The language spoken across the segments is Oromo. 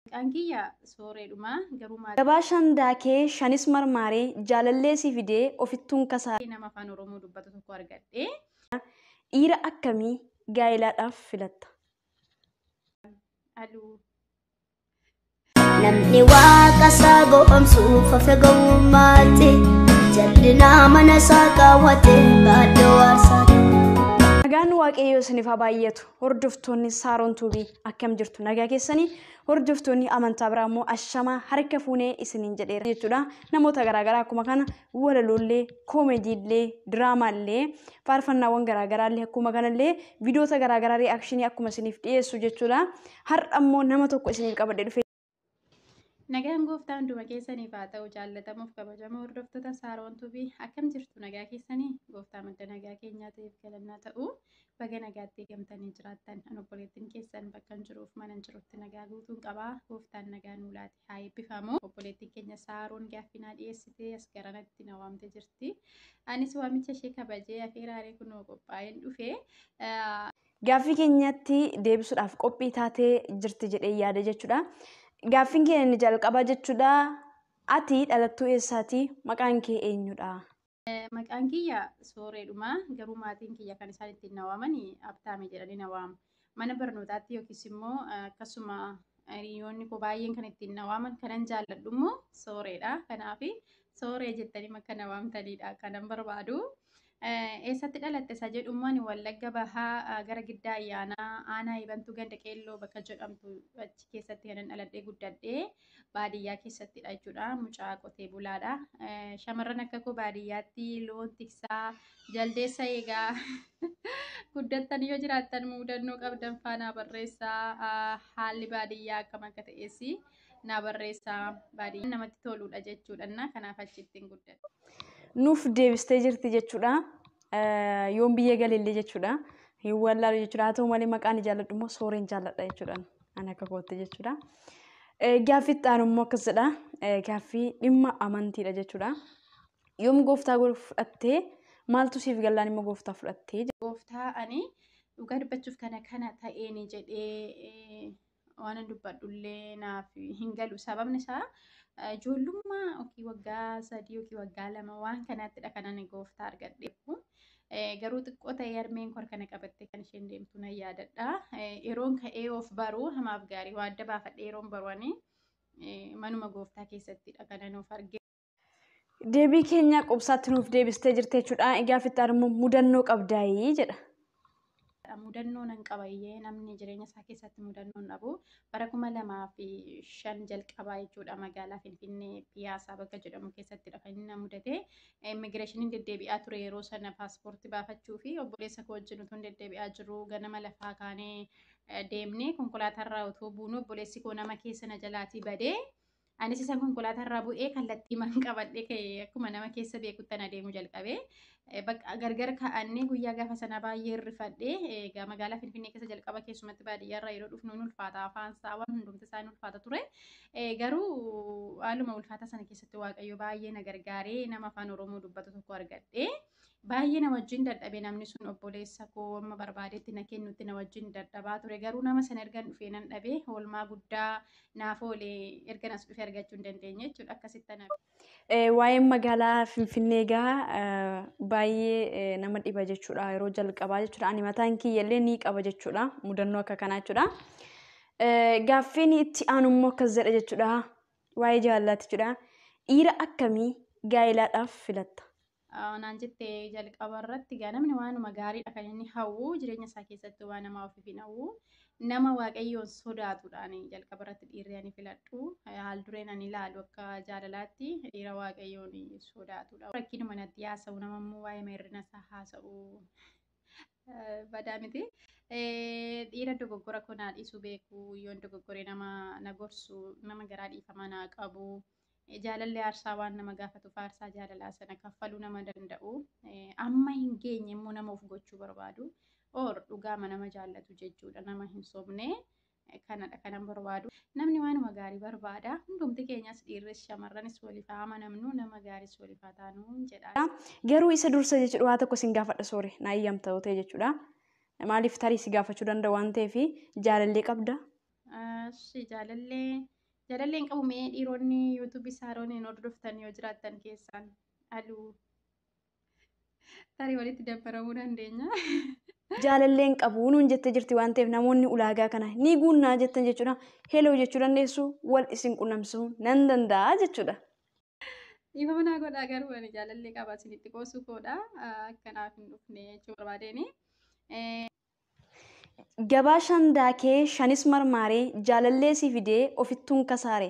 Maqaan kiyya Sooreedhuma, garuu Gabaa shan daakee shanis marmaaree jaalallee si fidee ofittuun kasaaree. Nama afaan Oromoo dubbatu tokko argadhe. Dhiira akkamii gaa'ilaadhaaf filatta? Aluu. Namni waaqa isaa goomsuuf hafe gowwummaatti jal'inaa mana isaa kaawwate baadhoo aarsaati. Nagaan Waaqayyoo isiniif haa baay'atu. Hordoftoonni Saaroon Tuubii akkam jirtu? Nagaa keessanii? Hordoftoonni amantaa biraa immoo ashamaa harka fuunee isiniin jedheera jechuudha. Namoota garaagaraa akkuma kana walaloollee, koomediillee, diraamaallee, faarfannaawwan garaagaraallee akkuma kanallee viidiyoota garaagaraa ri'aakshinii akkuma isiniif dhiyeessu jechuudha. Har'a immoo nama tokko isiniif qabadhee dhufe. Nagaan gooftaa hunduma keessaniif haa ta'u. Jaallatamuuf kabajamoo hordoftoota Saaroon Tuubii, akkam jirtu? Nagaa keessanii? Gooftaa madda nagaa keenyaa ta'eef galannaa ta'u. Baga nagaatti eegamtanii jiraattan. An obboleettiin keessan bakka hin jiruuf mana hin jirutti nagaa guutuun qabaa. Gooftaan nagaa nuu laate haa eebbifamu. Obboleettiin keenya Saaroon gaaffii naa dhiyeessitee as garanatti na waamte jirti. Anis waamicha ishee kabajee afeeraaree kunoo qophaa'een dhufe. Gaaffii keenyatti deebisuudhaaf qophii taatee jirti jedhee yaada jechuudha. Gaaffiin keenya inni jalqabaa jechuudha. Ati dhalattuu eessaati? Maqaan kee eenyudha? Maqaan kiyya Sooreedhuma. Garuu maatiin kiyya kan isaan ittiin na waaman Abtaame jedhanii na waamu. Mana barnootaatti yookiis immoo akkasuma hiriyoonni koo baay'een kan ittiin na waaman kanan jaalladhu immoo Sooreedha. Kanaaf Sooree jettanii akka na waamtanidha kanan barbaadu. Eessatti dhalatte isa jedhu immoo ani Wallagga Bahaa gara Giddaa Ayyaanaa aanaa Eebantuu ganda Qeelloo bakka jedhamtu achi keessatti kanan dhaladhee guddadhee baadiyyaa keessattidha jechuudha. Mucaa qotee bulaadha. Shamarran akka koo baadiyyaatti loon tiksaa, jaldeessa eegaa guddattan yoo jiraattan mudannoo qabdan faanaa barreessaa. Haalli baadiyyaa akkam akka ta'es naa barreessaa. Baadiyyaa namatti toludha jechuudha. Kanaaf achittiin guddadhe. Nuuf deebistee jirti jechuudha. Yoon biyya galellee jechuudha. Hin wallaalu jechuudha. Haa ta'u malee maqaan jaalladhu immoo Sooreen jaalladha jechuudha. Ani akka kootti jechuudha. Gaaffii itti aanu immoo akkas jedha. Gaaffii dhimma amantiidha jechuudha. Yoom gooftaa fudhattee, maaltu siif gallaan immoo gooftaa fudhattee? Gooftaa ani dhugaa dubbachuuf kana ta'een jedhee waan dubbadhullee naaf hin galu. Sababni isaa ijoollummaa yookiin waggaa 3 yookiin waggaa 2 waan kanaattidha kan ani gooftaa argadhe. Garuu xiqqoo ta'ee harmeen koo kana qabattee kan isheen deemtu nan yaadadha. Yeroon ka'ee of baruu, hamaaf gaarii waa adda baafadhee yeroon baruani manuma gooftaa keessattidha kan ani of arge. Deebii keenya qubsaatti nuuf deebistee jirti jechuudha. Gaaffii itti aanu immoo mudannoo qabdaayii jedha. Mudannoo nan qabayyee, namni jireenya isaa keessatti mudannoo hin dhabu. Bara 2005 jalqabaa jechuudha, magaalaa Finfinnee Piyaasaa bakka jedhamu keessattidha kan inni na mudate. Immigireeshiniin deddeebi'aa ture yeroo sana paaspoortii baafachuu fi obboleessa koo wajjin utuu deddeebi'aa jiru ganama lafaa kaanee deemnee konkolaatarraa utuu buunu obboleessi koo nama keessa na jalaatii badee, anis isa konkolaatarraa bu'ee kallattii man qabadhee ka'ee akkuma nama keessa beekutti ana deemuu jalqabe. Bakka gargar ka'annee guyyaa gaafa sana baay'ee hirrifadhee. Egaa magaalaa Finfinnee keessa jalqaba keessumatti baadiyyaarraa yeroo dhufnu ni ulfaata, afaan isaa waan hundumti isaa ni ulfaata ture. Garuu haaluma ulfaata sana keessatti Waaqayyo baay'ee na gargaaree nama afaan Oromoo dubbatu tokko argadhe. Baay'ee na wajjin dadhabe namni sun, obboleessa koo amma barbaadetti na kennutti na wajjin dadhabaa ture. Garuu nama sana ergan dhufee nan dhabe. Oolmaa guddaa naaf oolee ergan as dhufee argachuu hin dandeenye jechuudha. Akkasitti ana. Waa'een magaalaa Finfinnee egaa baay'ee nama dhiba jechuudha yeroo jalqabaa jechuudha. Ani mataan kiyyallee ni qaba jechuudha mudannoo akka kanaa jechuudha. Gaaffiin itti aanu immoo akkas jedha jechuudha. Waa'ee jaalalaati jechuudha. Dhiira akkamii gaa'ilaadhaaf filatta? Naan jettee jalqaba irratti egaa namni waanuma gaariidha kan inni hawwu jireenya isaa keessatti, waan namaa ofiif hin hawwu. Nama Waaqayyoon sodaatudhaan jalqaba irratti dhiirri ani filadhu. Haal dureen ani ilaalu akka jaalalaatti dhiira Waaqayyoon sodaatudha. Rakkinuma natti haasa'u, nama immoo waa'ee hir'ina isaa haasa'u badaa miti. Dhiira dogoggora koo naa dhiisuu beeku, yoon dogoggore nama na gorsu, nama garaa dhiifamaa naa qabu. Jaalalli aarsaa waan nama gaafatuuf aarsaa jaalalaa sana kaffaluu nama danda'u. Amma hin geenye immoo nama of gochuu barbaadu. Or dhugaama nama jaallatu jechuudha. Nama hin sobne kanadha kanan barbaadu. Namni waanuma gaarii barbaada. Hundumti keenyas dhiirris shamarranis waliif haa amanamnu, nama gaaris waliif haa taanu jedha. Garuu isa dursa jechuudha waa tokko sin gaafadha Soore, naa eeyyamta yoo ta'e jechuudha. Maaliif tarii si gaafachuu danda'a waan ta'eef, jaalallee qabda? Jaalallee Jaalallee hin qabu. Mee dhiironni yuutuubii Saarooniin hordoftan yoo jiraattan keessaan aluu tarii walitti dabbaramuu dandeenya. Jaalallee hin qabu nuun jettee jirti waan ta'eef namoonni ulaagaa kana ni guunnaa jettan jechuudha. Heloo jechuu dandeessu, wal isin qunnamsuu nan danda'a jechuudha. Dhiifama naa godhaa, garuu ani jaalallee qaba, isinitti qoosuu koodha, akkanaaf hin dhufne jechuu barbaadeen. Gabaa shan daakee shanis marmaaree jaalallee si fidee ofittuun kasaare.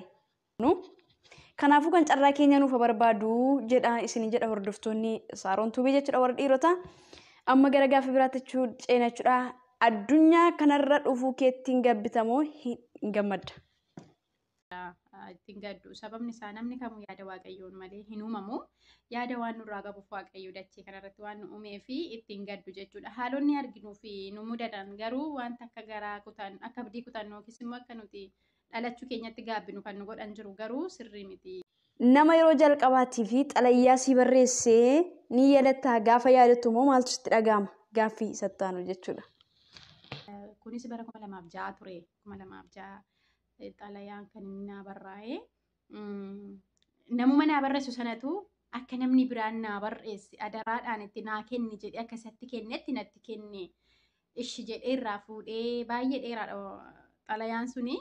Kanaafuu kan carraa keenya nuuf barbaadu jedha isin jedha hordoftoonni Saaroon Tuubii jechuudha, warra dhiirotaa. Amma gara gaaffii biraatti ceena jechuudha. Addunyaa kanarra dhufuu keettiin gabbitamoo hin gammadda? Ittiin gaddu, sababni isaa namni kamuu yaada Waaqayyoon malee hin uumamu. Yaada waan nurraa qabuuf Waaqayyo dachee kanarratti waan nu uumee fi ittiin gaddu jechuudha. Haalonni arginuu fi nu mudatan garuu wanta akka garaa kutan, akka abdii kutannu yookiis immoo akka nuti dhalachuu keenyatti gaabbinu kan nu godhan jiru, garuu sirrii miti. Nama yeroo jalqabaatii fi xalayyaa sii barreessee ni yaadattaa? Gaafa yaadattu immoo maaltu sitti dhaga'ama? Gaaffii sattaanu jechuudha. Kunis bara 2006 ture. 2006 xalayaan kan inni naa barraa'e. Namuma naa barreessu sanatu akka namni biraan naa barreesse adaraadhaan itti naa kenni jedhee akka isatti kennetti natti kenne. Ishi jedhee irraa fuudhee, baay'ee dheeraadha. Xalayaan suni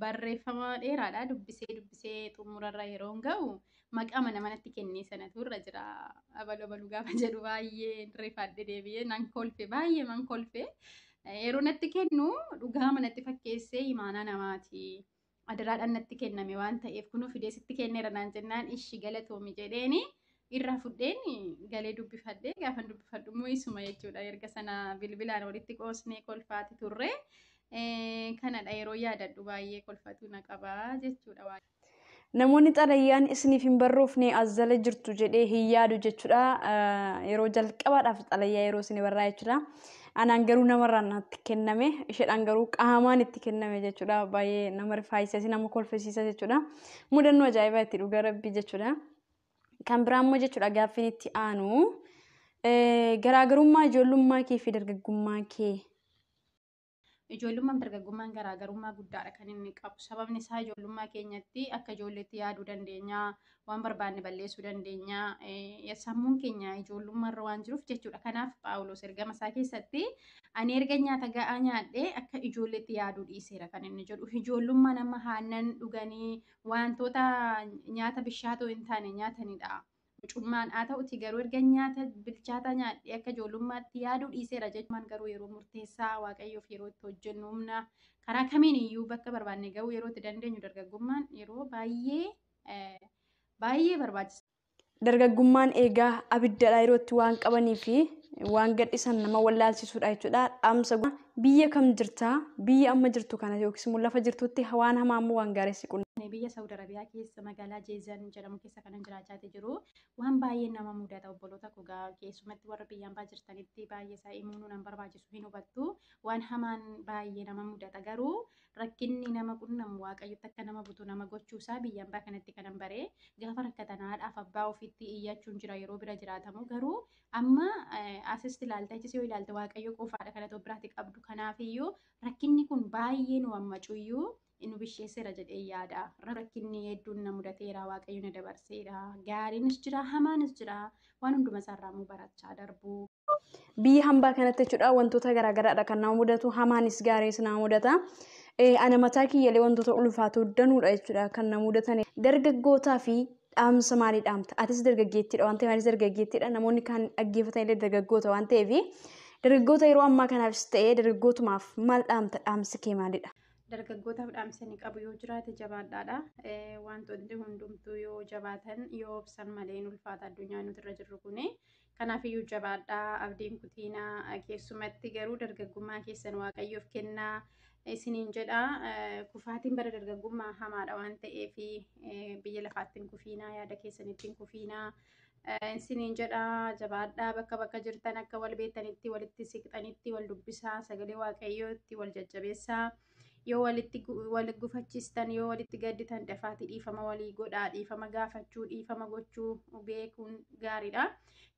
barreeffama dheeraadha. Dubbisee dubbisee xumurarra yeroo ga'u maqaa mana manatti kennee sanatu irra jira. Abaluu abaluu gaafa jedhu baay'ee rifadhe, deebi'ee nan kolfe, baay'ee man kolfe. Yeroo natti kennu dhugaa manatti fakkeessee, imaanaa namaati. Adaraadhaan natti kenname waan ta'eef kunuu fidee sitti kenneera naan jennaan, ishi galatoomi jedheeni irraa fudheen galee dubbifadhe. Gaafan dubbifadhu immoo isuma jechuudha. Erga sana bilbilaan walitti qoosnee kolfaati turre. Kanadha, yeroo yaadadhu baay'ee kolfatu na qabaa jechuudha. Namoonni xalayyaan isiniif hin barroofne as jala jirtu jedhee hin yaadu jechuudha. Yeroo jalqabaadhaaf xalayyaa yeroo isin barraa jechuudha. Anaan garuu namarraa natti kenname, isheedhaan garuu qaamaan itti kenname jechuudha. Baay'ee nama rifaayisa, nama kolfisiisa jechuudha. Mudannoo ajaa'ibaa itti dhugaa rabbii jechuudha. Kan biraa immoo jechuudha, gaaffiin itti aanu garaagarummaa ijoollummaa kee fi dargaggummaa kee. Ijoollummaan dargaggummaan garaagarummaa guddaadha kan inni qabu. Sababni isaa ijoollummaa keenyatti akka ijoolleetti yaaduu dandeenya, waan barbaanne balleessuu dandeenya. Sammuun keenya ijoollummaarra waan jiruuf jechuudha. Kanaaf Phaawulos ergama isaa keessatti ani erga nyaata ga'aa nyaadhee akka ijoolleetti yaaduu dhiiseera kan inni jedhu. Ijoollummaan amma aannan dhuganii wantoota nyaata bishaatoo hin taane nyaatanidha. Mucummaan haa ta'uti garuu erga nyaata bilchaataa nyaadhee akka ijoollummaatti yaaduu dhiiseera jechuun, garuu yeroo murteessaa Waaqayyoof yeroo itti hojjennu, humna karaa kamiin iyyuu bakka barbaanne ga'uu yeroo itti dandeenyu, dargaggummaan yeroo baay'ee baay'ee barbaachisa. Dargaggummaan eegaa abiddadha, yeroo itti waan qabanii fi waan gadhisan nama wallaalchisuudha jechuudha. Dhaamsa biyya kam jirtaa? Biyya amma jirtu kana yookiis immoo lafa jirtutti waan hamaa immoo waan gaarii si qunnama. Biyya Saawud Arabiyaa keessa magaalaa Jeezan jedhamu keessa kanan jiraachaa jiru. Waan baay'ee nama mudata, obboloota koo, keessumatti warra biyyaan baa jirtanitti baay'ee isaa himuu nan barbaachisu, hin hubattu. Waan hamaan baay'ee nama mudata, garuu rakkinni nama qunnamu Waaqayyotti akka nama butu nama gochuusaa biyyaan baa kanatti kanan baree. Gaafa rakkatan haadhaaf abbaa ofiitti iyyachuun jira yeroo bira jiraatamu, garuu amma asitti ilaalte achis yoo ilaalte Waaqayyo qofaadha kanatu biraatti qabdu. Kanaafiyyuu rakkinni kun baay'ee nu hammacuyyuu nu bisheesseera jedhee yaada. Rakkinni hedduun na mudateera, Waaqayyo na dabarseera. Gaariinis jira, hamaanis jira. Waan hunduma isaarraa immoo barachaa darbu. Biyya hambaa kanatti jechuudha wantoota garaagaraadha kan nama mudatu, hamaanis gaariis nama mudata. Ana mataa kiyyaalee wantoota ulfaatoo danuudha jechuudha kan na mudatan. Dargaggootaa fi dhaamsa maalii dhaamta? Atis dargaggeettiidha waan ta'eef, anis dargaggeettiidha. Namoonni kan dhaggeeffatan illee dargaggoota waan ta'eef, dargaggoota yeroo ammaa kanaafis ta'ee dargaggootumaaf maal dhaamta? Dhaamsi kee maalidha? Dargaggootaaf dhaamsa ni qabu yoo jiraate jabaadhaadha. Wantoonni hundumtuu yoo jabaatan, yoo obsan malee hin ulfaata addunyaa nuti irra jirru kuni. Kanaafiyyuu jabaadhaa, abdiin kutiinaa, keessumatti garuu dargaggummaa keessan Waaqayyoof kennaa isiniin jedha. Kufaatiin bara dargaggummaa hamaadha waan ta'eef biyya lafaatti hin kufiinaa, yaada keessanitti hin kufiinaa. Isiniin jedha, jabaadhaa, bakka bakka jirtan akka wal beektanitti walitti siqxanitti wal dubbisaa, sagalee Waaqayyootti wal jajjabeessaa. Yoo walitti wal gufachiistan, yoo walitti gadditan, dafaati dhiifama walii godhaa. Dhiifama gaafachuu, dhiifama gochuu beekuun gaariidha.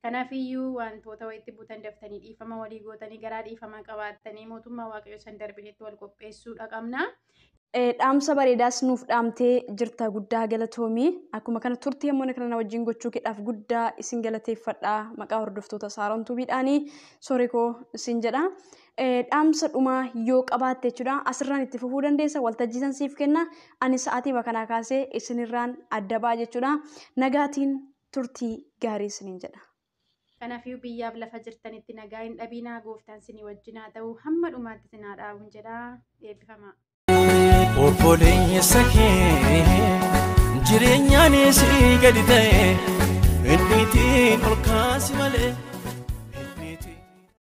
Kanaafiyyuu wantoota walitti butan daftanii dhiifama walii gootanii, garaa dhiifama qabaattanii mootummaa Waaqayyoo san darbinetti wal qopheessuudha qabna. Dhaamsa bareedaas nuuf dhaamtee jirta, guddaa galatoomii. Akkuma kana turtii yommuu kana na wajjin gochuu keedhaaf guddaa isin galateeffadha. Maqaa hordoftoota Saaroon Tuubiidhaanii sooree koo isin jedha. Dhaamsa dhumaa yoo qabaatte jechuudha, asirraan itti fufuu dandeessa, waltajjii san siif kenna. Ani sa'aatii kanaa kaasee isinirraan adda ba'a jechuudha. Nagaatiin turtii gaarii isiniin jedha. Kanaafuu biyyaaf lafa jirtanitti nagaa hin dhabinaa, gooftaan isinii wajjin haa ta'u, hamma dhumaatti isin haa dhaabuun jedha, eebbifamaa. Obboleessa kee jireenyaan si gadi ta'e inni ittiin ol kaasi malee.